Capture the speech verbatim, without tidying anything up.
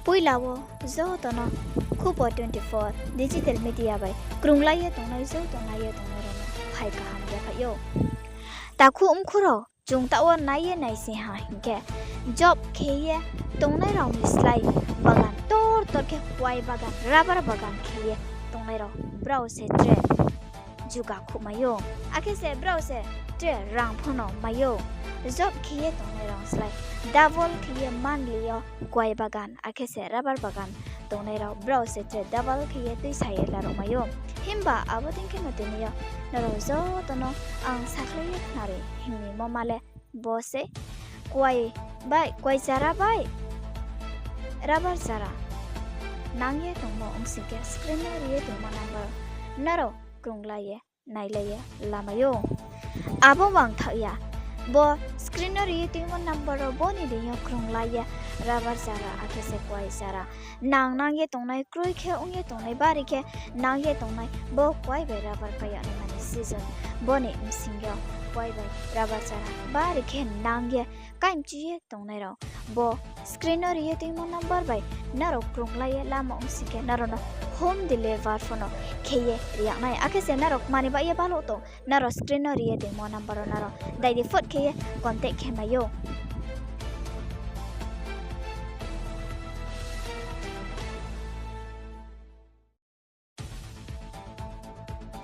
Poila wo joto no Khupo twenty four digital media bai krunglai ye tongnai joto nai ye tongnai rao no phai kaham yaphaih ou. Takhu mkhu rao, chung taoh wo nai ye naising ha hing khe, job khe ye tongnai rao ni slái bagan tor tor khe kuai bagan, rubber bagan khe ye tongnai rao, brao se tre juga khuhmai ou. Akhe se brao se tre rang pho no mai ou. Job khe ye tongnai rao slái double khe ye monthly yo kuai bagan akhe se rubber bagan tongnai rao, brao se tre double khe ye tuisa ye laruhmai ou. Himba abo dei khe no tini yo nrao joto no ang sakhlai ye khnari hingmo ma le bo se, kuai bai, kuai chara bai rubber chara nang ye tongmo ong sing khe, screen no ri ye tongmo number nrao krunglai ye, nailai ye lamai ou. Abo mang thaoh ya, bo screen no ri ye tongmo number rao bo ni deing yo krunglai ye, rubber chara akhe se kuai chara nang nang ye tongnai, kroi khe ong ye tongnai, bari khe nang ye tongnai, bo kuai bai rubber pai yag naima ni season. Bo ni bsing yo kuai bai rubber chara bari khe nang ye kaimchu ye tongnai rao, bo screen no ri ye tongmo number bai nrao krunglai ye lamo ong sing khe, nrao no home deliver pho no khe ye ri yag nai. Akhe se nrao kmani baoh ye baluh tong, nrao screen no ri ye tongmo number wo nrao dai di phot khe ye contact khe mai ou.